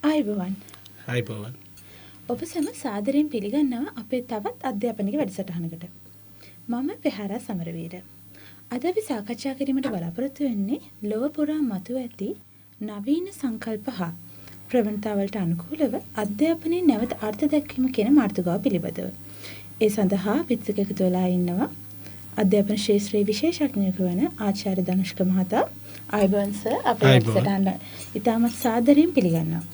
ආයුබෝවන්. ආයුබෝවන්. ඔබ සැම සාදරයෙන් පිළිගන්නවා අපේ තවත් අධ්‍යාපනික වැඩසටහනකට. මම පෙහාරා සමරවීර. අද අපි සාකච්ඡා කිරීමට බලාපොරොත්තු වෙන්නේ ලොව පුරා මතුව ඇති නවීන සංකල්ප හා ප්‍රවණතාවලට අනුකූලව අධ්‍යාපනයේ නැවත අර්ථ දැක්වීම කියන මාතෘකාව පිළිබඳව. ඒ සඳහා අපිත් එක්ක එකතු වෙලා ඉන්නවා අධ්‍යාපන ක්ෂේත්‍රයේ විශේෂඥයෙකු වන ආචාර්ය ධනුෂ්ක මහතා. ආයුබෝවන් සර්, අපේ වැඩසටහන ඉතාමත් සාදරයෙන් පිළිගන්නවා.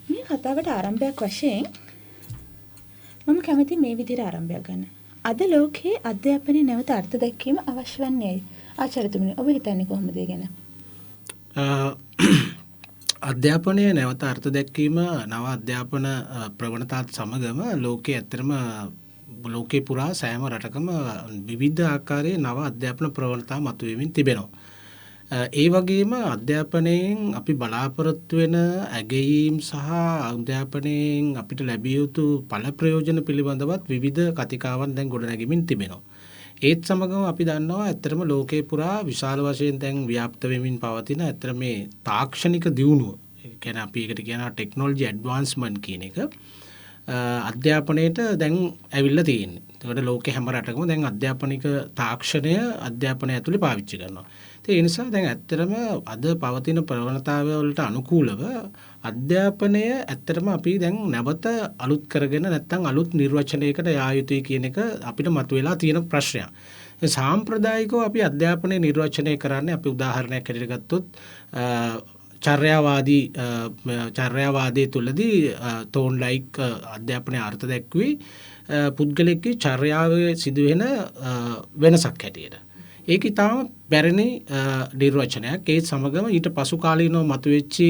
මේ කතාවට ආරම්භයක් වශයෙන් මම කැමති මේ විදිහට ආරම්භයක් ගන්න. අද ලෝකයේ අධ්‍යාපනයේ නැවත අර්ථ දැක්වීම අවශ්‍ය වන්නේ ඇයි? ආචාර්යතුමනි, ඔබ හිතන්නේ කොහොමද ඒ ගැන? අධ්‍යාපනය නැවත අර්ථ දැක්වීම නව අධ්‍යාපන ප්‍රවණතාත් සමගම ලෝකයේ ඇත්තටම ලෝකේ පුරා සෑම රටකම විවිධ ආකාරයේ නව අධ්‍යාපන ප්‍රවණතා මතුවෙමින් තිබෙනවා. ඒ වගේම අධ්‍යාපනයෙන් අපි බලාපොරොත්තු වෙන ඇගයීම් සහ අධ්‍යාපනයෙන් අපිට ලැබිය යුතු ඵල ප්‍රයෝජන පිළිබඳවත් විවිධ කතිකාවන් දැන් ගොඩනැගෙමින් තිබෙනවා. ඒත් සමගම අපි දන්නවා ඇත්තටම ලෝකේ පුරා විශාල වශයෙන් දැන් ව්‍යාප්ත වෙමින් පවතින ඇත්තට මේ තාක්ෂණික දියුණුව, ඒ කියන්නේ අපි ඒකට කියනවා ටෙක්නොලොජි ඇඩ්වාන්ස්මන්ට් කියන එක අධ්‍යාපනයට දැන් ඇවිල්ලා තියෙන්නේ. ඒකට ලෝකේ හැම රටකම දැන් අධ්‍යාපනික තාක්ෂණය අධ්‍යාපනය ඇතුලේ පාවිච්චි කරනවා. ඉතින් ඒ නිසා දැන් ඇත්තටම අද පවතින ප්‍රවණතාවය වලට අනුකූලව අධ්‍යාපනය ඇත්තටම අපි දැන් නැවත අලුත් කරගෙන නැත්තම් අලුත් නිර්වචනයකට යා යුතුයි කියන එක අපිට මතුවලා තියෙන ප්‍රශ්නයක්. සාම්ප්‍රදායිකව අපි අධ්‍යාපනය නිර්වචනය කරන්නේ අපි උදාහරණයක් හැටියට ගත්තොත් චර්යාවාදයේ තුලදී තෝන්ඩයික් අධ්‍යාපනයේ අර්ථ දැක්වුවේ පුද්ගලයෙක්ගේ චර්යාවේ සිදුවෙන වෙනසක් හැටියට. ඒක ඉතාම පැරණි නිර්වචනයක්. ඒත් සමගම ඊට පසු කාලීනව මතුවෙච්චි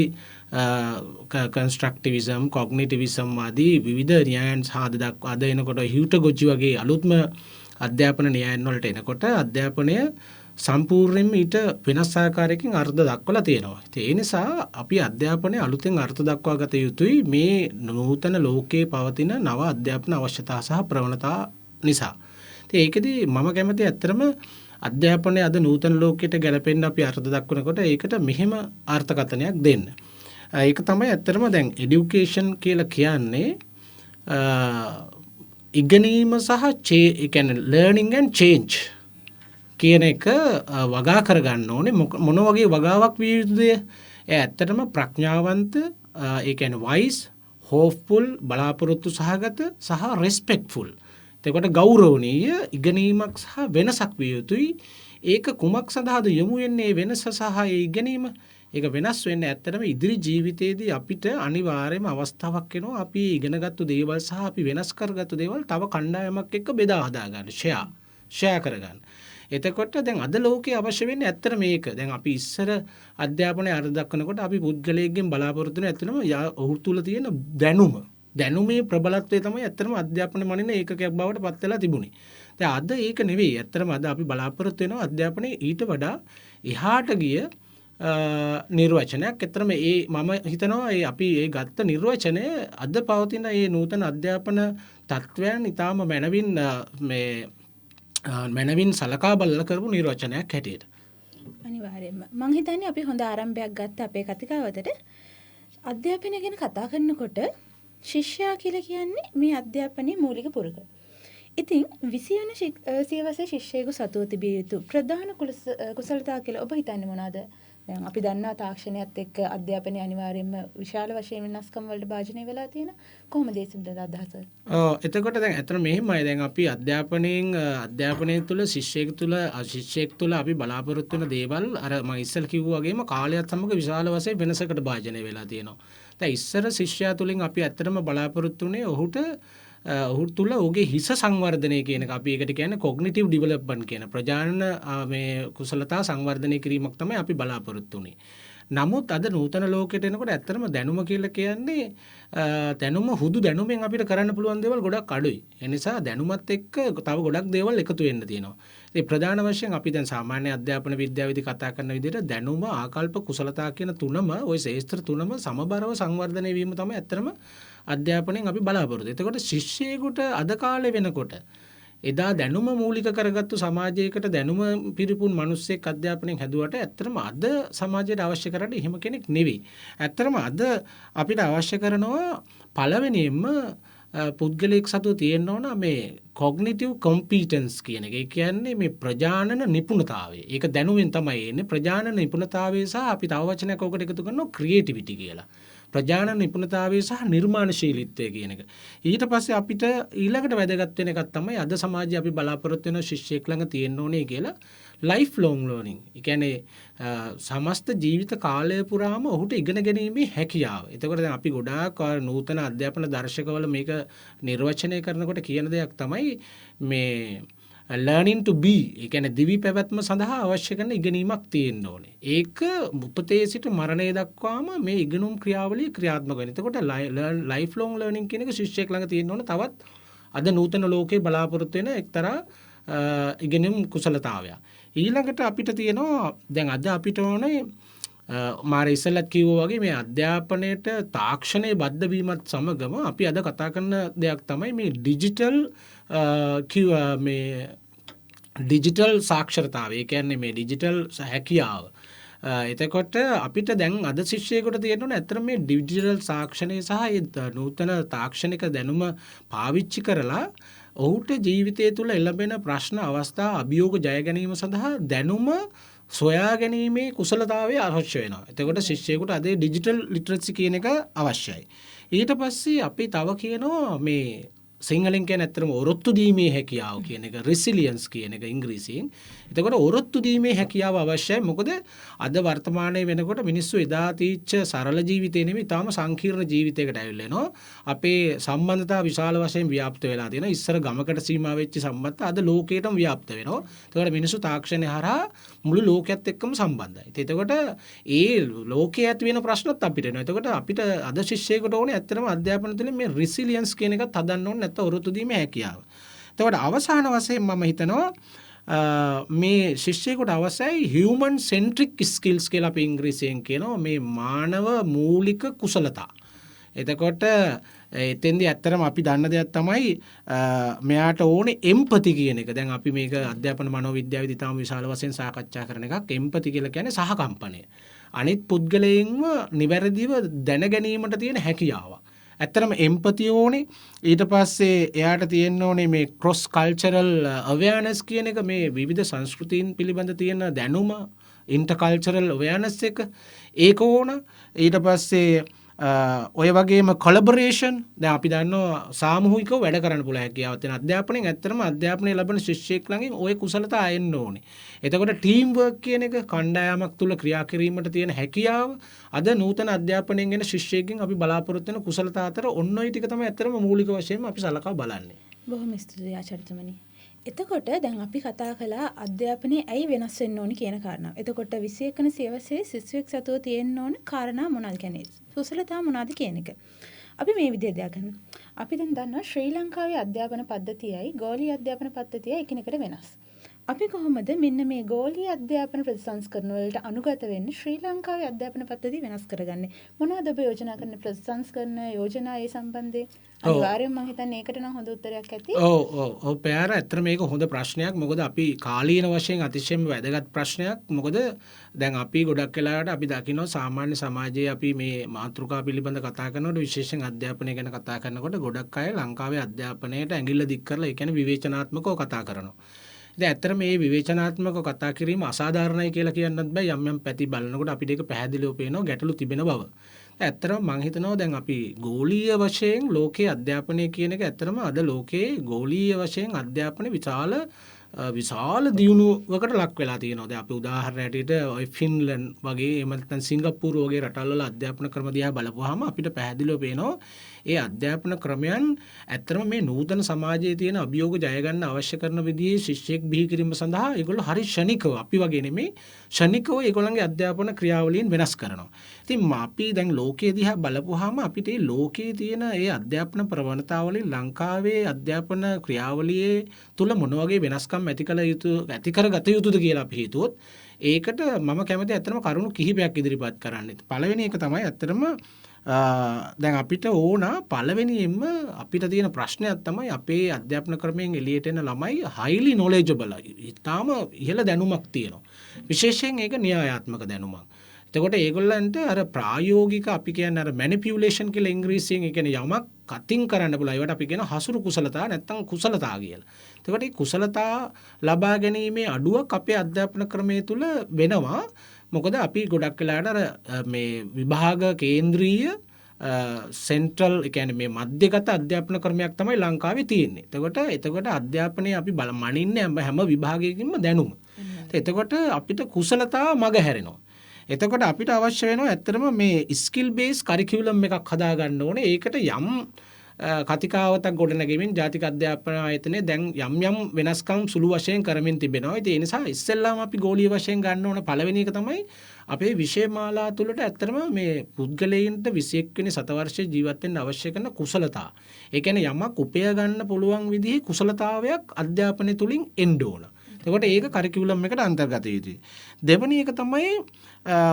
කන්ස්ට්‍රක්ටිවිසම්, කොග්නිටිවිසම් ආදී විවිධ න්‍යායන් සහ අද දක්වා අද එනකොට හියුටගොජි වගේ අලුත්ම අධ්‍යාපන න්‍යායන් වලට එනකොට අධ්‍යාපනය සම්පූර්ණයෙන්ම ඊට වෙනස් ආකාරයකින් අර්ථ දක්වලා තියෙනවා. ඉතින් ඒ නිසා අපි අධ්‍යාපනය අලුතෙන් අර්ථ දක්වා ගත යුතුයි මේ නූතන ලෝකයේ පවතින නව අධ්‍යාපන අවශ්‍යතා සහ ප්‍රවණතා නිසා. ඉතින් ඒකෙදි මම කැමති ඇත්තටම අධ්‍යාපනය අද නූතන ලෝකයට ගැලපෙන්න අපි අර්ථ දක්වනකොට ඒකට මෙහෙම අර්ථකථනයක් දෙන්න. ඒක තමයි ඇත්තටම දැන් එඩියුකේෂන් කියලා කියන්නේ ඉගෙනීම සහ ඒ කියන්නේ ලර්නින් ඇන්ඩ් චේන්ජ් කියන එක වගා කරගන්න ඕනේ. මොන වගේ වගාවක් විය යුතුද? ඒ ඇත්තටම ප්‍රඥාවන්ත, ඒ කියන්නේ වයිස්, හෝප්ෆුල්, බලාපොරොත්තු සහගත සහ රෙස්පෙක්ට්ෆුල්. එතකොට ගෞරවනීය ඉගෙනීමක් සහ වෙනසක් විය යුතුයි. ඒක කුමක් සඳහාද යොමු වෙන්නේ වෙනස සහ ඒ ඉගෙනීම? ඒක වෙනස් වෙන්නේ ඇත්තටම ඉදිරි ජීවිතයේදී අපිට අනිවාර්යයෙන්ම අවස්ථාවක් එනවා අපි ඉගෙනගත්තු දේවල් සහ අපි වෙනස් කරගත්තු දේවල් තව කණ්ඩායමක් එක්ක බෙදා හදා ගන්න, ෂෙයා කරගන්න. එතකොට දැන් අද ලෝකේ අවශ්‍ය වෙන්නේ ඇත්තටම මේක. දැන් අපි ඉස්සර අධ්‍යාපනය අර්ථ දක්වනකොට අපි පුද්ගලයෙක්ගෙන් බලාපොරොත්තු වෙන ඇත්තටම ඔහු තුල තියෙන දැනුම. දැනුමේ ප්‍රබලත්වය තමයි ඇත්තටම අධ්‍යාපන මනින ඒකකයක් බවට පත් වෙලා තිබුණේ. දැන් අද ඒක නෙවෙයි. ඇත්තටම අද අපි බලාපොරොත්තු වෙනවා අධ්‍යාපනයේ ඊට වඩා එහාට ගිය නිර්වචනයක්. ඇත්තටම ඒ මම හිතනවා ඒ අපි ඒ ගත්ත නිර්වචනය අද පවතින ඒ නූතන අධ්‍යාපන තත්ත්වයන් ඉතාම මැනවින් මේ මැනවින් සලකා බලලා කරපු නිර්වචනයක් හැටියට. අනිවාර්යයෙන්ම. මං හිතන්නේ අපි හොඳ ආරම්භයක් ගත්ත අපේ කතිකාවතට. අධ්‍යාපනය ගැන කතා කරනකොට ශිෂ්‍යයා කියලා කියන්නේ මේ අධ්‍යාපනයේ මූලික පුරුක. ඉතින් 20 වන සියවසේ ශිෂ්‍යයෙකු සතුව තිබිය යුතු ප්‍රධාන කුසලතා කියලා ඔබ හිතන්නේ මොනවාද? දැන් අපි දන්නවා තාක්ෂණයත් එක්ක අධ්‍යාපනය අනිවාර්යයෙන්ම විශාල වශයෙන් වෙනස්කම් වලට භාජනය වෙලා තියෙනවා. කොහොමද ඒ සම්බන්ධ අදහස? ඔව්, එතකොට දැන් ඇත්තට මෙහෙමයි. දැන් අපි අධ්‍යාපනය තුළ ශිෂ්‍යයෙක් තුළ අපි බලාපොරොත්තු වෙන දේවල් අර මම ඉස්සෙල් කිව්වා වගේම කාලයත් සමග විශාල වශයෙන් වෙනසකට භාජනය වෙලා තියෙනවා. දැන් ඉස්සර ශිෂ්‍යයා තුළින් අපි ඇත්තටම බලාපොරොත්තු වුණේ ඔහු තුළ ඔහුගේ හිස සංවර්ධනය කියන එක. අපි ඒකට කියන්නේ කොග්නිටිව් ඩිවලොප්මන්ට් කියන ප්‍රජානන මේ කුසලතා සංවර්ධනය කිරීමක් තමයි අපි බලාපොරොත්තු වුණේ. නමුත් අද නූතන ලෝකයට එනකොට ඇත්තටම දැනුම කියලා කියන්නේ දැනුම හුදු දැනුමෙන් අපිට කරන්න පුළුවන් දේවල් ගොඩක් අඩුයි. ඒ නිසා දැනුමත් එක්ක තව ගොඩක් දේවල් එකතු වෙන්න තියෙනවා. ඒ ප්‍රධාන වශයෙන් අපි දැන් සාමාන්‍ය අධ්‍යාපන විද්‍යාවේදී කතා කරන විදිහට දැනුම, ආකල්ප, කුසලතා කියන තුනම, ওই ශේෂ්ත්‍ර තුනම සමබරව සංවර්ධනය වීම තමයි ඇත්තටම අධ්‍යාපනයෙන් අපි බලාපොරොත්තු වෙන්නේ. එතකොට ශිෂ්‍යයෙකුට අද කාලේ වෙනකොට එදා දැනුම මූලික කරගත්තු සමාජයකට දැනුම පිරිපුන් මිනිස්සෙක් අධ්‍යාපනයෙන් හැදුවට ඇත්තටම අද සමාජයට අවශ්‍ය කරන්නේ එහෙම කෙනෙක් නෙවෙයි. ඇත්තටම අද අපිට අවශ්‍ය කරනවා පළවෙනියෙන්ම පුද්ගලයෙක් සතුව තියෙන්න ඕන මේ කොග්නිටිව් කොම්පීටන්ස් කියන එක. ඒ කියන්නේ මේ ප්‍රජානන නිපුණතාවය. ඒක දැනුමෙන් තමයි එන්නේ. ප්‍රජානන නිපුණතාවය සහ අපි තව වචනයක් ඔකට එකතු කරනවා ක්‍රියේටිවිටි කියලා. ප්‍රජානන නිපුණතාවය සහ නිර්මාණශීලීත්වය කියන එක. ඊට පස්සේ අපිට ඊළඟට වැදගත් වෙන එකක් තමයි අද සමාජයේ අපි බලාපොරොත්තු වෙන ශිෂ්‍යයෙක් ළඟ තියෙන්න ඕනේ කියලා ලයිෆ් ලොං ලර්නින්. ඒ කියන්නේ සමස්ත ජීවිත කාලය පුරාම ඔහුට ඉගෙන ගැනීමේ හැකියාව. එතකොට දැන් අපි ගොඩාක් නූතන අධ්‍යාපන දර්ශකවල මේක නිර්වචනය කරනකොට කියන දෙයක් තමයි මේ learning to be. ඒ කියන්නේ දිවි පැවැත්ම සඳහා අවශ්‍ය කරන ඉගෙනීමක් තියෙන්න ඕනේ. ඒක උපතේ සිට මරණය දක්වාම මේ ඉගෙනුම් ක්‍රියාවලිය ක්‍රියාත්මක වෙන. එතකොට ලයිෆ් ලොං ලර්නින් කියන එක ශිෂ්‍යයෙක් ළඟ තියෙන්න ඕන තවත් අද නූතන ලෝකේ බලාපොරොත්තු වෙන එක්තරා ඉගෙනුම් කුසලතාවයක්. ඊළඟට අපිට තියෙනවා දැන් අද අපිට ඕනේ මාර ඉස්සෙල්ලත් කිව්වා වගේ මේ අධ්‍යාපනයට තාක්ෂණයේ බද්ධ වීමත් සමගම අපි අද කතා කරන දෙයක් තමයි මේ ඩිජිටල් මේ ඩිජිටල් සාක්ෂරතාවය. ඒ කියන්නේ මේ ඩිජිටල් හැකියාව. එතකොට අපිට දැන් අද ශිෂ්‍යයෙකුට තියෙන්න ඕනේ ඇත්තටම මේ ඩිජිටල් සාක්ෂණය සහ ඒ නූතන තාක්ෂණික දැනුම පාවිච්චි කරලා ඔහුට ජීවිතය තුළ එළඹෙන ප්‍රශ්න අවස්ථා අභියෝග ජය ගැනීම සඳහා දැනුම සොයා ගැනීමේ කුසලතාවය අවශ්‍ය වෙනවා. එතකොට ශිෂ්‍යයෙකුට අද ඩිජිටල් ලිටරසි කියන එක අවශ්‍යයි. ඊට පස්සේ අපි තව කියනවා මේ සිංහලෙන් කියන්නේ ඇත්තටම ඔරොත්තු දීමේ හැකියාව කියන එක, රෙසිලියන්ස් කියන එක ඉංග්‍රීසියෙන්. එතකොට ඔරොත්තු දීමේ හැකියාව අවශ්‍යයි. මොකද අද වර්තමානයේ වෙනකොට මිනිස්සු එදා තීච්ච සරල ජීවිතේ නෙමෙයි තාම සංකීර්ණ ජීවිතයකට ඇවිල්ලා එනවා. අපේ සම්බන්ධතා විශාල වශයෙන් ව්‍යාප්ත වෙලා තියෙනවා. ඉස්සර ගමකට සීමා වෙච්ච සම්බන්ධතා අද ලෝකයටම ව්‍යාප්ත වෙනවා. එතකොට මිනිස්සු තාක්ෂණය හරහා මුළු ලෝකයත් එක්කම සම්බන්ධයි. ඉතින් එතකොට ඒ ලෝකයේ ඇති වෙන ප්‍රශ්නත් අපිට එනවා. එතකොට අපිට අද ශිෂ්‍යයෙකුට ඕනේ ඇත්තටම අධ්‍යාපන තුළින් මේ රෙසිලියන්ස් කියන එකත් හදන්න ඕනේ, නැත්නම් ඔරොත්තු දීමේ හැකියාව. එතකොට අවසාන වශයෙන් මම හිතනවා මේ ශිෂ්‍යයෙකුට අවශ්‍යයි හියුමන් සෙන්ට්‍රික් ස්කිල්ස් කියලා අපි ඉංග්‍රීසියෙන් කියනවා, මේ මානව මූලික කුසලතා. එතකොට එතෙන්දී ඇත්තටම අපි දන්න දෙයක් තමයි මෙයාට ඕනේ එම්පති කියන එක. දැන් අපි මේක අධ්‍යාපන මනෝවිද්‍යාවේදී තාම විශාල වශයෙන් සාකච්ඡා කරන එකක්. එම්පති කියලා කියන්නේ සහකම්පනය. අනිත් පුද්ගලයන්ව නිවැරදිව දැන ගැනීමට තියෙන හැකියාව. ඇත්තටම එම්පති ඕනේ. ඊට පස්සේ එයාට තියෙන්න ඕනේ මේ ක්‍රොස් කල්චරල් අවෙයානස් කියන එක, මේ විවිධ සංස්කෘතීන් පිළිබඳ තියෙන දැනුම, ඉන්ටර්කල්චරල් අවෙයානස් එක, ඒක ඕන. ඊට පස්සේ ඔය වගේම කොලැබොරේෂන්. දැන් අපි දන්නවා සාමූහිකව වැඩ කරන්න පුළුවන් හැකියාවක් තියෙන අධ්‍යාපනයෙන්. ඇත්තටම අධ්‍යාපනය ලබන ශිෂ්‍යයෙක් ළඟින් ඔය කුසලතා එන්න ඕනේ. එතකොට ටීම් වර්ක් කියන එක, කණ්ඩායමක් තුළ ක්‍රියා කිරීමට තියෙන හැකියාව අද නූතන අධ්‍යාපනයෙන් එන ශිෂ්‍යයෙක්ගෙන් අපි බලාපොරොත්තු වෙන කුසලතා අතර ඔන්න ඔය ටික තමයි ඇත්තටම මූලික වශයෙන්ම අපි සලකා බලන්නේ. බොහොම ස්තුතියි ආචාර්යතුමනි. එතකොට දැන් අපි කතා කළා අධ්‍යාපනයේ ඇයි වෙනස් වෙන්න ඕනි කියන කාරණාව. එතකොට 21 වන සියවසේ සිසුවෙක් සතුව තියෙන්න ඕන කාරණා මොනවාද කියන්නේ, කුසලතා මොනවාද කියන එක. අපි මේ විදිහට දෙයක් ගන්න. අපි දැන් දන්නවා ශ්‍රී ලංකාවේ අධ්‍යාපන පද්ධතියයි ගෝලීය අධ්‍යාපන පද්ධතියයි එකිනෙකට වෙනස්. අපි කොහොමද මෙන්න මේ ගෝලීය අධ්‍යාපන ප්‍රතිසංස්කරණ වලට අනුගත වෙන්නේ ශ්‍රී ලංකාවේ අධ්‍යාපන පද්ධතිය වෙනස් කරගන්නේ? මොනවද ඔබ යෝජනා කරන ප්‍රතිසංස්කරණ යෝජනා ඒ සම්බන්ධයෙන්? අනිවාර්යයෙන්ම මම හිතන්නේ ඒකට නම් හොඳ උත්තරයක් ඇති. ඔව් ඔව් ඔව් පෙයාර, ඇත්තට මේක හොඳ ප්‍රශ්නයක්. මොකද අපි කාලීන වශයෙන් අතිශයින්ම වැදගත් ප්‍රශ්නයක්. මොකද දැන් අපි ගොඩක් වෙලාවට අපි දකිනවා සාමාන්‍ය සමාජයේ අපි මේ මාතෘකා පිළිබඳ කතා කරනකොට, විශේෂයෙන් අධ්‍යාපනය ගැන කතා කරනකොට ගොඩක් අය ලංකාවේ අධ්‍යාපනයට ඇඟිල්ල දික් කරලා, ඒ කියන්නේ විවේචනාත්මකව කතා කරනවා. ඉතින් ඇත්තටම මේ විවේචනාත්මකව කතා කිරීම අසාධාරණයි කියලා කියන්නත් බෑ. යම් යම් පැති බලනකොට අපිට ඒක පැහැදිලිව පේනවා ගැටලු තිබෙන බව. ඇත්තටම මං හිතනවා දැන් අපි ගෝලීය වශයෙන් ලෝකයේ අධ්‍යාපනය කියන එක ඇත්තටම අද ලෝකයේ ගෝලීය වශයෙන් අධ්‍යාපන විශාල දියුණුවකට ලක් වෙලා තියෙනවා. දැන් අපි උදාහරණ හැටියට ඔය ෆින්ලන්ඩ් වගේ එහෙම නැත්නම් සිංගප්පූරු වගේ රටවල් වල අධ්‍යාපන ක්‍රම දිහා බලපුවාම අපිට පැහැදිලිව පේනවා ඒ අධ්‍යාපන ක්‍රමයන් ඇත්තටම මේ නූතන සමාජයේ තියෙන අභියෝග ජය ගන්න අවශ්‍ය කරන විදිහේ ශිෂ්‍යයෙක් බිහි කිරීම සඳහා ඒගොල්ලෝ හරි ක්ෂණිකව, අපි වගේ නෙමෙයි, ක්ෂණිකව ඒගොල්ලන්ගේ අධ්‍යාපන ක්‍රියාවලියෙන් වෙනස් කරනවා. ඉතින් අපි දැන් ලෝකයේ දිහා බලපුවාම අපිට මේ ලෝකයේ තියෙන ඒ අධ්‍යාපන ප්‍රවණතාවලින් ලංකාවේ අධ්‍යාපන ක්‍රියාවලියේ තුල මොන වගේ වෙනස්කම් ඇති කරගත යුතුද කියලා අපි හිතුවොත් ඒකට මම කැමති ඇත්තටම කරුණු කිහිපයක් ඉදිරිපත් කරන්න. පළවෙනි එක තමයි ඇත්තටම දැන් අපිට ඕන පළවෙනියෙන්ම අපිට තියෙන ප්‍රශ්නයක් තමයි අපේ අධ්‍යාපන ක්‍රමයෙන් එළියට එන ළමයි highly knowledgeable, ඉතාම ඉහළ දැනුමක් තියෙනවා. විශේෂයෙන් ඒක න්‍යායාත්මක දැනුමක්. එතකොට ඒගොල්ලන්ට අර ප්‍රායෝගික අපි කියන්නේ අර මැනිපියුලේෂන් කියලා ඉංග්‍රීසියෙන්, ඒ කියන්නේ යමක් කතින් කරන්න පුළුවන්. ඒවට අපි කියන හසුරු කුසලතා නැත්තම් කුසලතා කියලා. එතකොට මේ කුසලතා ලබා ගැනීමේ අඩුවක් අපේ අධ්‍යාපන ක්‍රමය තුල වෙනවා. මොකද අපි ගොඩක් වෙලාවට අර මේ විභාග කේන්ද්‍රීය සෙන්ට්‍රල්, ඒ කියන්නේ මේ මධ්‍යගත අධ්‍යාපන ක්‍රමයක් තමයි ලංකාවේ තියෙන්නේ. එතකොට අධ්‍යාපනයේ අපි මනින්නේ හැම විභාගයකින්ම දැනුම. එතකොට අපිට කුසලතා මග හැරෙනවා. එතකොට අපිට අවශ්‍ය වෙනවා ඇත්තටම මේ ස්කිල් බේස් කරිකියුලම් එකක් හදා ගන්න ඕනේ. ඒකට යම් කතිකාවතක් ගොඩනැගෙමින් ජාතික අධ්‍යාපන ආයතනය දැන් යම් යම් වෙනස්කම් සුළු වශයෙන් කරමින් තිබෙනවා. ඉතින් ඒ නිසා ඉස්සෙල්ලාම අපි ගෝලීය වශයෙන් ගන්න ඕන පළවෙනි එක තමයි අපේ විෂය මාලා තුළට ඇත්තටම මේ පුද්ගලයින්ට 21 වෙනි සතවර්ෂයේ ජීවත් වෙන්න අවශ්‍ය කරන කුසලතා. ඒ කියන්නේ යමක් උපය ගන්න පුළුවන් විදිහේ කුසලතාවයක් අධ්‍යාපනය තුලින් එන්න ඕන. එතකොට ඒක කරිකියුලම් එකට අන්තර්ගත යුතුයි. දෙවෙනි එක තමයි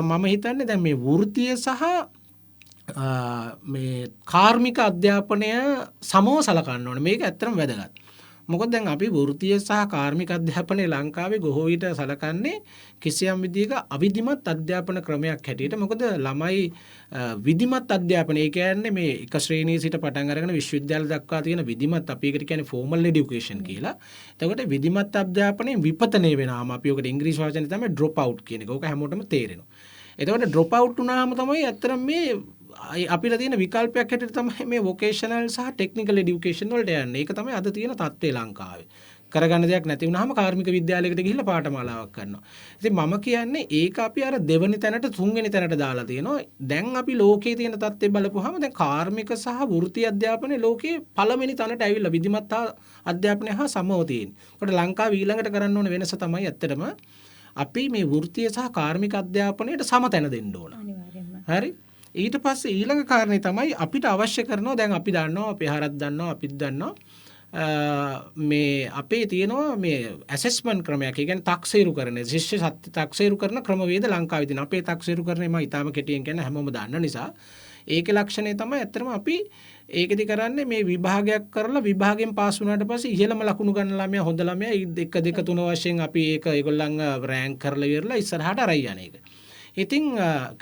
මම හිතන්නේ දැන් මේ වෘත්තීය සහ මේ කාර්මික අධ්‍යාපනය සමව සලකන්න ඕනේ. මේක ඇත්තටම වැදගත්. මොකද දැන් අපි වෘත්තීය සහ කාර්මික අධ්‍යාපනය ලංකාවේ බොහෝ විට සලකන්නේ කිසියම් විදිහක අවිධිමත් අධ්‍යාපන ක්‍රමයක් හැටියට. මොකද ළමයි විධිමත් අධ්‍යාපනය, ඒ කියන්නේ මේ එක ශ්‍රේණියේ සිට පටන් අරගෙන විශ්වවිද්‍යාල දක්වා තියෙන විධිමත්, අපි ඒකට කියන්නේ ෆෝමල් එඩියුකේෂන් කියලා. එතකොට විධිමත් අධ්‍යාපනයෙන් විපතනය වෙනාම අපි ඔකට ඉංග්‍රීසි වචනේ තමයි ඩ්‍රොප් අවුට් කියන එක. ඕක හැමෝටම තේරෙනවා. එතකොට ඩ්‍රොප් අවුට් වුණාම තමයි ඇත්තටම මේ අපිට තියෙන විකල්පයක් හැටියට තමයි මේ වොකේෂනල් සහ ටෙක්නිකල් එඩියුකේෂන් වලට යන්නේ. ඒක තමයි අද තියෙන තත්ත්වය ලංකාවේ. කරගන්න දෙයක් නැති වුණාම කාර්මික විද්‍යාලයකට ගිහිල්ලා පාඨමාලාවක් කරනවා. ඉතින් මම කියන්නේ ඒක අපි අර දෙවෙනි තැනට තුන්වෙනි තැනට දාලා තියෙනවා. දැන් අපි ලෝකයේ තියෙන තත්ත්වය බලපුවාම දැන් කාර්මික සහ වෘත්තීය අධ්‍යාපනය ලෝකයේ පළවෙනි තැනට ඇවිල්ලා විධිමත් අධ්‍යාපනය හා සමව තියෙනවා. ඒකට ලංකාව ඊළඟට කරන්න ඕන වෙනස තමයි ඇත්තටම අපි මේ වෘත්තීය සහ කාර්මික අධ්‍යාපනයට සම තැන දෙන්න ඕන. අනිවාර්යයෙන්ම. හරි. ඊට පස්සේ ඊළඟ කාරණේ තමයි අපිට අවශ්‍ය කරනවා දැන් අපි දන්නවා අපේ හරක් දන්නවා අපිත් දන්නවා මේ අපේ තියෙනවා මේ ඇසෙස්මන්ට් ක්‍රමයක්. ඒ කියන්නේ තක්සේරු කරන ශිෂ්‍ය සත්‍ය තක්සේරු කරන ක්‍රමවේද ලංකාවේ තියෙනවා. අපේ තක්සේරු කරන්නේ මම ඊටාම කෙටියෙන් කියන්නේ හැමෝම දන්න නිසා. ඒකේ ලක්ෂණය තමයි ඇත්තටම අපි ඒකෙදි කරන්නේ මේ විභාගයක් කරලා විභාගයෙන් පාස් වුණාට පස්සේ ඉහළම ලකුණු ගන්න ළමයා හොඳ ළමයා 1 2 3 වශයෙන් අපි ඒක ඒගොල්ලන් රෑන්ක් කරලා ඉවරලා ඉස්සරහට අරයි යන එක. ඉතින්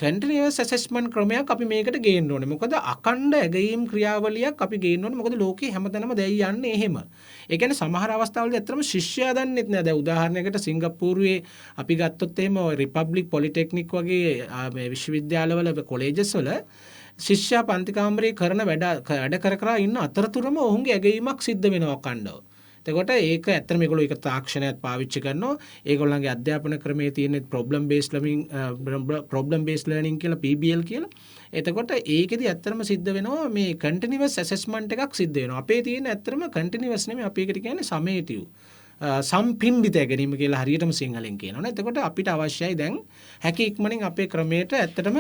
කන්ටිනියස් ඇසෙස්මන්ට් ක්‍රමයක් අපි මේකට ගේන්න ඕනේ. මොකද අඛණ්ඩ ඇගයීම් ක්‍රියාවලියක් අපි ගේන්න ඕනේ. මොකද ලෝකේ හැමතැනම දැන් යන්නේ එහෙම. ඒ කියන්නේ සමහර අවස්ථාවලදී ඇත්තටම ශිෂ්‍යයා දන්නෙත් නෑ. දැන් උදාහරණයකට සිංගප්පූරුවේ අපි ගත්තොත් එහෙම ඔය රිපබ්ලික් පොලිටෙක්නික් වගේ මේ විශ්වවිද්‍යාලවල කොලේජස් වල ශිෂ්‍යයා පන්ති කාමරේ කරන වැඩ කර කර ඉන්න අතරතුරම ඔවුන්ගේ ඇගයීමක් සිද්ධ වෙනවා අඛණ්ඩව. එතකොට ඒක ඇත්තටම මේගොල්ලෝ ඒක තාක්ෂණයත් පාවිච්චි කරනවා. ඒගොල්ලන්ගේ අධ්‍යාපන ක්‍රමයේ තියෙන problem based learning, problem based learning කියලා PBL කියලා. එතකොට ඒකෙදි ඇත්තටම සිද්ධ වෙනවා මේ කන්ටිනියස් ඇසෙස්මන්ට් එකක් සිද්ධ වෙනවා. අපේ තියෙන ඇත්තටම කන්ටිනියස් නෙමෙයි, අපි ඒකට කියන්නේ සමේටිව්. සම්පිණ්ඩිත ගැනීම කියලා හරියටම සිංහලෙන් කියනවනේ. එතකොට අපිට අවශ්‍යයි දැන් හැකි ඉක්මනින් අපේ ක්‍රමයට ඇත්තටම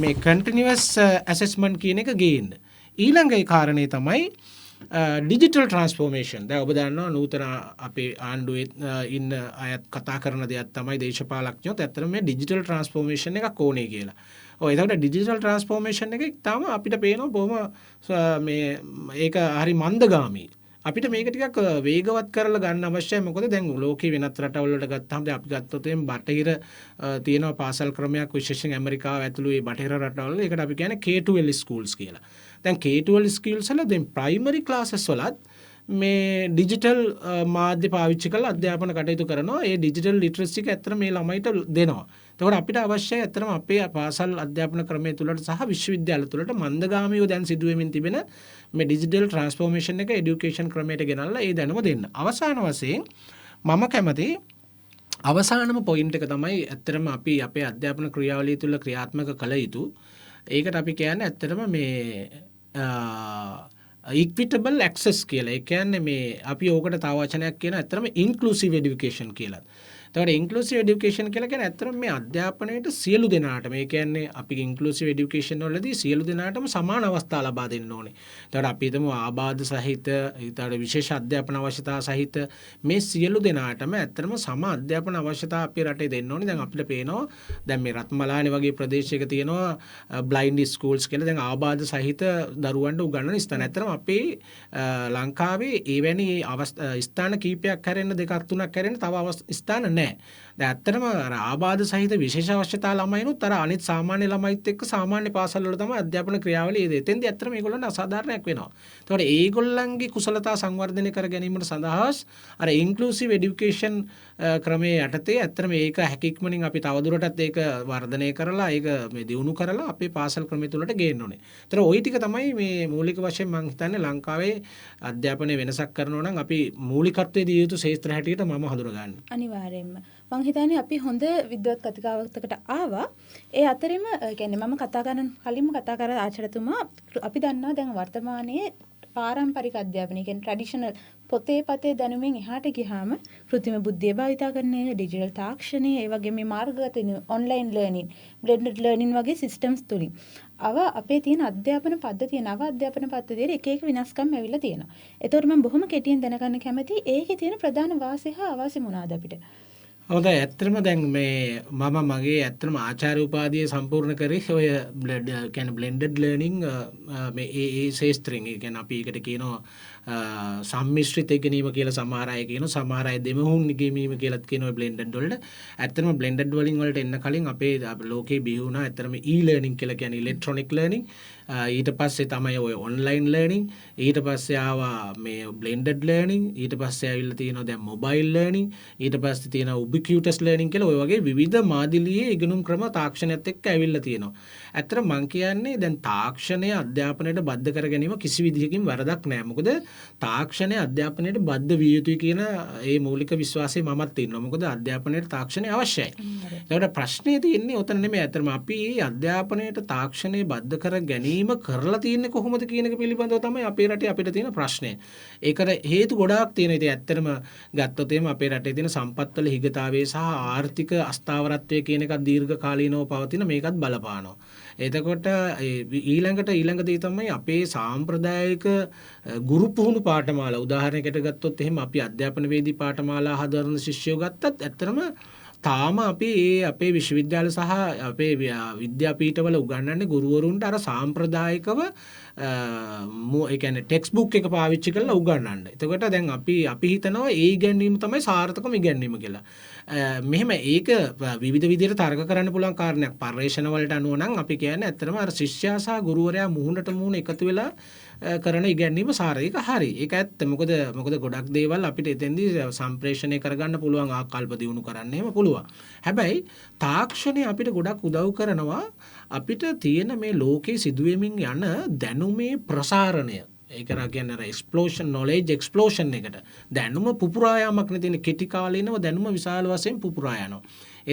මේ කන්ටිනියස් ඇසෙස්මන්ට් කියන එක ගේන්න. ඊළඟ ඒ කාරණේ තමයි ඩිජිටල් ට්‍රාන්ස්ෆෝමේෂන්. දැන් ඔබ දන්නවා නූතන අපේ ආණ්ඩුවේ ඉන්න අයත් කතා කරන දෙයක් තමයි දේශපාලඥයොත් ඇත්තටම මේ ඩිජිටල් ට්‍රාන්ස්ෆෝමේෂන් එකක් ඕනේ කියලා. ඔව්, එතකොට ඩිජිටල් ට්‍රාන්ස්ෆෝමේෂන් එක තාම අපිට පේනවා බොහොම මේ ඒක හරි මන්දගාමී. අපිට මේක ටිකක් වේගවත් කරලා ගන්න අවශ්‍යයි. මොකද දැන් ලෝකේ වෙනත් රටවල් වලට ගත්තාම දැන් අපි ගත්තොත් එහෙම බටහිර තියෙනවා පාසල් ක්‍රමයක්, විශේෂයෙන් ඇමරිකාව ඇතුළු මේ බටහිර රටවල් වල. ඒකට අපි කියන්නේ K12 schools කියලා. දැන් K12 schools වල දැන් ප්‍රයිමරි ක්ලාසස් වලත් මේ ඩිජිටල් මාධ්‍ය පාවිච්චි කරලා අධ්‍යාපන කටයුතු කරනවා. ඒ ඩිජිටල් ලිටරසි එක ඇත්තටම මේ ළමයිට දෙනවා. එතකොට අපිට අවශ්‍යයි ඇත්තටම අපේ පාසල් අධ්‍යාපන ක්‍රමය තුළට සහ විශ්වවිද්‍යාල තුළට මන්දගාමීව දැන් සිදුවෙමින් තිබෙන මේ ඩිජිටල් ට්‍රාන්ස්ෆෝමේෂන් එක එඩියුකේෂන් ක්‍රමයට ගෙනල්ලා ඒ දැනුම දෙන්න. අවසාන වශයෙන් මම කැමති අවසානම පොයින්ට් එක තමයි ඇත්තටම අපි අපේ අධ්‍යාපන ක්‍රියාවලිය තුළ ක්‍රියාත්මක කළ යුතු. ඒකට අපි කියන්නේ ඇත්තටම මේ ඉක්විටබල් ඇක්සස් කියලා. ඒ කියන්නේ මේ අපි ඕකට තව වචනයක් කියන ඇත්තටම ඉන්ක්ලූසිව් එඩියුකේෂන් කියලා. එතකොට ඉන්ක්ලූසිව් එඩියුකේෂන් කියලා කියන්නේ ඇත්තටම මේ අධ්‍යාපනයට සියලු දෙනාටම, ඒ කියන්නේ අපි ඉන්ක්ලූසිව් එඩියුකේෂන් වලදී සියලු දෙනාටම සමාන අවස්ථා ලබා දෙන්න ඕනේ. එතකොට අපි හිතමු ආබාධ සහිත, ඊට විශේෂ අධ්‍යාපන අවශ්‍යතා සහිත මේ සියලු දෙනාටම ඇත්තටම සම අධ්‍යාපන අවශ්‍යතා අපේ රටේ දෙන්න ඕනේ. දැන් අපිට පේනවා දැන් මේ රත්මලානේ වගේ ප්‍රදේශයක තියෙනවා බ්ලයින්ඩ් ස්කූල්ස් කියලා. දැන් ආබාධ සහිත දරුවන්ට උගන්වන ස්ථාන. ඇත්තටම අපේ ලංකාවේ එවැනි ස්ථාන කීපයක් හැරෙන්න, දෙකක් තුනක් හැරෙන්න තව ස්ථාන නැහැ. දැන් ඇත්තටම අර ආබාධ සහිත විශේෂ අවශ්‍යතා ළමයිනුත් අර අනිත් සාමාන්‍ය ළමයිත් එක්ක සාමාන්‍ය පාසල් වල තමයි අධ්‍යාපන ක්‍රියාවලිය යෙදෙන්නේ. එතෙන්දී ඇත්තටම මේගොල්ලන්ට අසාධාරණයක් වෙනවා. ඒතකොට ඒගොල්ලන්ගේ කුසලතා සංවර්ධනය කර ගැනීමට සඳහා අර ඉන්ක්ලූසිව් එඩියුකේෂන් ක්‍රමයේ යටතේ ඇත්තටම ඒක හැකියක්මනින් අපි තවදුරටත් ඒක වර්ධනය කරලා ඒක මේ දියුණු කරලා අපේ පාසල් ක්‍රමය තුළට ගේන්න ඕනේ. ඒතර ওই ටික තමයි මේ මූලික වශයෙන් මම හිතන්නේ ලංකාවේ අධ්‍යාපනයේ වෙනසක් කරනවා නම් අපි මූලිකත්වයේ දිය යුතු ක්ෂේත්‍ර හැටියට මම හඳුනගන්නේ. අනිවාර්යයෙන්ම. මං හිතන්නේ අපි හොඳ විද්වත් කතිකාවතකට ආවා. ඒ අතරින්ම කියන්නේ මම කතා කරන කලින්ම කතා කරා ආචාර්යතුමා, අපි දන්නවා දැන් වර්තමානයේ පාරම්පරික අධ්‍යාපනය කියන්නේ ට්‍රැඩිෂනල් පොතේ පතේ දැනුමින් එහාට ගියාම කෘත්‍රිම බුද්ධිය භාවිතා කරන එක, ඩිජිටල් තාක්ෂණය, ඒ වගේ මේ මාර්ගගත ඔන්ලයින් ලර්නින්, බ්ලෙන්ඩඩ් ලර්නින් වගේ සිස්ටම්ස් තුලින් අව අපේ තියෙන අධ්‍යාපන පද්ධතිය, නව අධ්‍යාපන පද්ධතියේ එක එක වෙනස්කම් ඇවිල්ලා තියෙනවා. ඒතකොට මම බොහොම කෙටියෙන් දැනගන්න කැමතියි ඒකේ තියෙන ප්‍රධාන වාසි හා අවාසි මොනවාද අපිට? හොඳයි, ඇත්තටම දැන් මේ මම මගේ ඇත්තටම ආචාර්ය උපාධිය සම්පූර්ණ කරේ ඔය කියන්නේ බ්ලෙන්ඩඩ් ලර්නින් මේ ඒ ඒ ක්ෂේත්‍රයෙන්. ඒ කියන්නේ අපි ඒකට කියනවා සම්මිශ්‍රිත ඉගෙනීම කියලා සමහර අය කියනවා, සමහර අය දෙමුහුන් ඉගෙනීම කියලාත් කියනවා බ්ලෙන්ඩඩ් වලට. ඇත්තටම බ්ලෙන්ඩඩ් වලින් වලට එන්න කලින් අපේ ලෝකේ බිහි වුණා ඇත්තටම ඊ ලර්නින් කියලා කියන්නේ ඉලෙක්ට්‍රොනික ලර්නින්. ඊට පස්සේ තමයි ඔය ඔන්ලයින් ලර්නින්, ඊට පස්සේ ආවා මේ බ්ලෙන්ඩඩ් ලර්නින්, ඊට පස්සේ ඇවිල්ලා තියෙනවා දැන් මොබයිල් ලර්නින්, ඊට පස්සේ තියෙනවා උබිකියුටස් ලර්නින් කියලා ඔය වගේ විවිධ මාදිලියේ ඉගෙනුම් ක්‍රම තාක්ෂණයත් එක්ක ඇවිල්ලා තියෙනවා. ඇත්තට මං කියන්නේ දැන් තාක්ෂණය අධ්‍යාපනයට බද්ධ කර ගැනීම කිසි විදිහකින් වරදක් නෑ. මොකද තාක්ෂණය අධ්‍යාපනයට බද්ධ විය යුතුයි කියන ඒ මූලික විශ්වාසය මමත් ඉන්නවා. මොකද අධ්‍යාපනයට තාක්ෂණය අවශ්‍යයි. ඒකට ප්‍රශ්නේ තියෙන්නේ ඔතන නෙමෙයි. ඇත්තටම අපි මේ අධ්‍යාපනයට තාක්ෂණය බද්ධ කර ගැනීම කරලා තියෙන්නේ කොහොමද කියන එක පිළිබඳව තමයි අපේ රටේ අපිට තියෙන ප්‍රශ්නය. ඒකට හේතු ගොඩාක් තියෙනවා. ඉතින් ඇත්තටම ගත්තොත් එහෙම අපේ රටේ තියෙන සම්පත්වල හිගතාවය සහ ආර්ථික අස්ථාවරත්වය කියන එකත් දීර්ඝ කාලීනව පවතින මේකත් බලපානවා. එතකොට ඊළඟ දේ තමයි අපේ සාම්ප්‍රදායික ගුරු පුහුණු පාඨමාලා. උදාහරණයකට ගත්තොත් එහෙම අපි අධ්‍යාපනවේදී පාඨමාලා හදන ශිෂ්‍යයෝ ගත්තත් ඇත්තටම තාම අපි ඒ අපේ විශ්වවිද්‍යාල සහ අපේ විද්‍යාපීඨවල උගන්වන්නේ ගුරුවරුන්ට අර සාම්ප්‍රදායිකව ඒ කියන්නේ ටෙක්ස්ට් බුක් එක පාවිච්චි කරලා උගන්වන්න. එතකොට දැන් අපි හිතනවා ඒ ඉගැන්වීම තමයි සාර්ථකම ඉගැන්වීම කියලා. මෙහෙම ඒක විවිධ විදිහට තර්ක කරන්න පුළුවන් කාරණයක්. පර්යේෂණ වලට අනුව නම් අපි කියන්නේ ඇත්තටම අර ශිෂ්‍යයා සහ ගුරුවරයා මුහුණට මුහුණ එකතු වෙලා කරන ඉගැන්වීම සාර. ඒක හරි. ඒක ඇත්ත. මොකද ගොඩක් දේවල් අපිට එතෙන්දී සම්ප්‍රේෂණය කරගන්න පුළුවන්, ආකල්ප දියුණු කරන්න එහෙම පුළුවන්. හැබැයි තාක්ෂණය අපිට ගොඩක් උදව් කරනවා අපිට තියෙන මේ ලෝකේ සිදුවෙමින් යන දැනුමේ ප්‍රසාරණය. ඒක නා කියන්නේ අර එක්ස්ප්ලෝෂන්, නොලෙජ් එක්ස්ප්ලෝෂන් එකට. දැනුම පුපුරා යාමක් නේ තියෙන්නේ. කෙටි කාලීනව දැනුම විශාල වශයෙන් පුපුරා යනවා.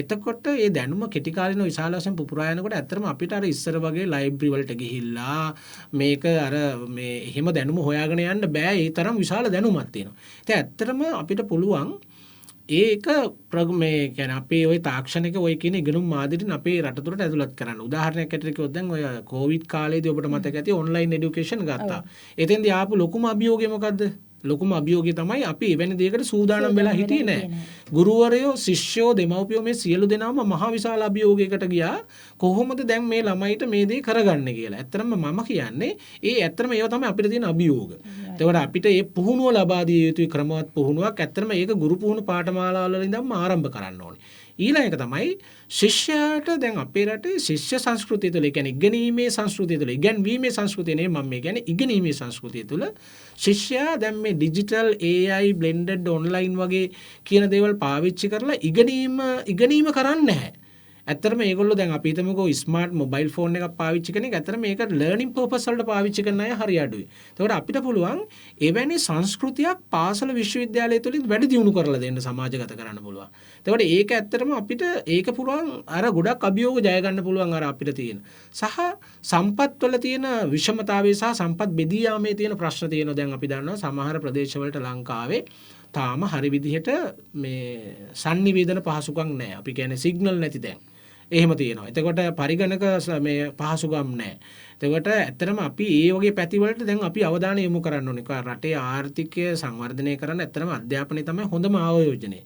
එතකොට ඒ දැනුම කෙටි කාලීනව විශාල වශයෙන් පුපුරා යනකොට ඇත්තටම අපිට අර ඉස්සර වගේ ලයිබ්‍රරි වලට ගිහිල්ලා මේක අර මේ එහෙම දැනුම හොයාගෙන යන්න බෑ. ඒ තරම් විශාල දැනුමක් තියෙනවා. ඉතින් ඇත්තටම අපිට පුළුවන් ඒක මේ කියන්නේ අපේ ඔය තාක්ෂණික ඔය කියන ඉගෙනුම් මාදිරින් අපේ රට තුළට ඇතුළත් කරන්න. උදාහරණයක් ඇටියට කිව්වොත් දැන් ඔය කොවිඩ් කාලේදී ඔබට මතක ඇති ඔන්ලයින් එඩියුකේෂන් ගත්තා. එතෙන්දී ආපු ලොකුම අභියෝගය මොකද්ද? ලොකුම අභියෝගය තමයි අපි එවැනි දෙයකට සූදානම් වෙලා හිටියේ නෑ. ගුරුවරයෝ, ශිෂ්‍යයෝ, දෙමව්පියෝ මේ සියලු දෙනාම මහා විශාල අභියෝගයකට ගියා. කොහොමද දැන් මේ ළමයිට මේ දේ කරගන්නේ කියලා. ඇත්තටම මම කියන්නේ ඒ ඇත්තටම ඒවා තමයි අපිට තියෙන අභියෝග. එතකොට අපිට මේ පුහුණුව ලබා දිය යුතුයි, ක්‍රමවත් පුහුණුවක්. ඇත්තටම ඒක ගුරු පුහුණු පාඨමාලාවල ඉඳන්ම ආරම්භ කරන්න ඕනේ. ඊළඟ එක තමයි ශිෂ්‍යයාට දැන් අපේ රටේ ශිෂ්‍ය සංස්කෘතිය තුළ, ඒ කියන්නේ ඉගෙනීමේ සංස්කෘතිය තුළ, ඉගැන්වීමේ සංස්කෘතිය නෙවෙයි මම මේ කියන්නේ, ඉගෙනීමේ සංස්කෘතිය තුළ ශිෂ්‍යයා දැන් මේ ඩිජිටල්, AI, බ්ලෙන්ඩඩ් ඔන්ලයින් වගේ කියන දේවල් පාවිච්චි කරලා ඉගෙනීම කරන්නේ නැහැ. ඇත්තටම මේගොල්ලෝ දැන් අපි හිතමුකෝ ස්මාර්ට් මොබයිල් ෆෝන් එකක් පාවිච්චි කරන එක, ඇත්තටම මේක ලර්නින් පර්පස් වලට පාවිච්චි කරන අය හරි අඩුයි. එතකොට අපිට පුළුවන් එවැනි සංස්කෘතියක් පාසල විශ්වවිද්‍යාලය තුළින් වැඩි දියුණු කරලා දෙන්න, සමාජගත කරන්න පුළුවන්. එතකොට ඒක ඇත්තටම අපිට ඒක පුළුවන් අර ගොඩක් අභියෝග ජය ගන්න පුළුවන් අර අපිට තියෙන. සහ සම්පත් වල තියෙන විෂමතාවය සහ සම්පත් බෙදී යාමේ තියෙන ප්‍රශ්න තියෙනවා. දැන් අපි දන්නවා සමහර ප්‍රදේශවලට ලංකාවේ තාම හරි විදිහට මේ සන්නිවේදන පහසුකම් නැහැ. අපි කියන්නේ සිග්නල් නැති තැන්. එහෙම තියෙනවා. එතකොට පරිගණක මේ පහසුකම් නැහැ. එතකොට ඇත්තටම අපි ඒ වගේ පැති වලට දැන් අපි අවධානය යොමු කරන්න ඕනේ. රටේ ආර්ථිකය සංවර්ධනය කරන්න ඇත්තටම අධ්‍යාපනය තමයි හොඳම ආයෝජනය.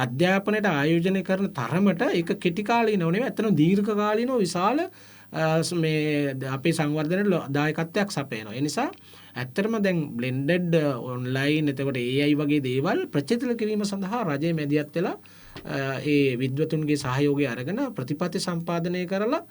අධ්‍යාපනයට ආයෝජනය කරන තරමට ඒක කෙටි කාලීනව නෙවෙයි, ඇත්තටම දීර්ඝ කාලීනව විශාල මේ අපේ සංවර්ධනයට දායකත්වයක් සපයනවා. ඒ නිසා ඇත්තටම දැන් බ්ලෙන්ඩඩ් ඔන්ලයින්, එතකොට AI වගේ දේවල් ප්‍රචලිත කිරීම සඳහා රජය මැදිහත් වෙලා ඒ විද්වතුන්ගේ සහයෝගය අරගෙන ප්‍රතිපත්ති සම්පාදනය කරලා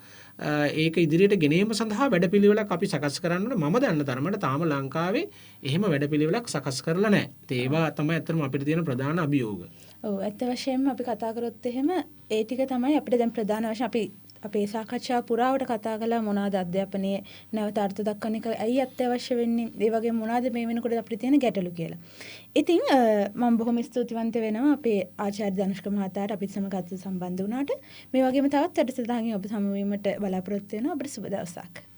ඒක ඉදිරියට ගෙනීම සඳහා වැඩපිළිවෙලක් අපි සකස් කරන්න ඕනේ. මම දන්න තරමට තාම ලංකාවේ එහෙම වැඩපිළිවෙලක් සකස් කරලා නැහැ. ඉතින් ඒවා තමයි ඇත්තටම අපිට තියෙන ප්‍රධාන අභියෝග. ඔව්, ඇත්ත වශයෙන්ම අපි කතා කරොත් එහෙම ඒ ටික තමයි අපිට දැන් ප්‍රධාන වශයෙන් අපි අපේ සාකච්ඡාව පුරාවට කතා කළා මොනවාද අධ්‍යාපනයේ නැවත අර්ථ දක්වන එක ඇයි අත්‍යවශ්‍ය වෙන්නේ, ඒ වගේම මොනවාද මේ වෙනකොට අපිට තියෙන ගැටලු කියලා. ඉතින් මම බොහොම ස්තුතිවන්ත වෙනවා අපේ ආචාර්ය ධනුෂ්ක මහතාට අපිත් සමග අද සම්බන්ධ වුණාට. මේ වගේම තවත් වැඩසටහනකින් ඔබ සමු වීමට බලාපොරොත්තු වෙනවා. ඔබට සුබ දවසක්.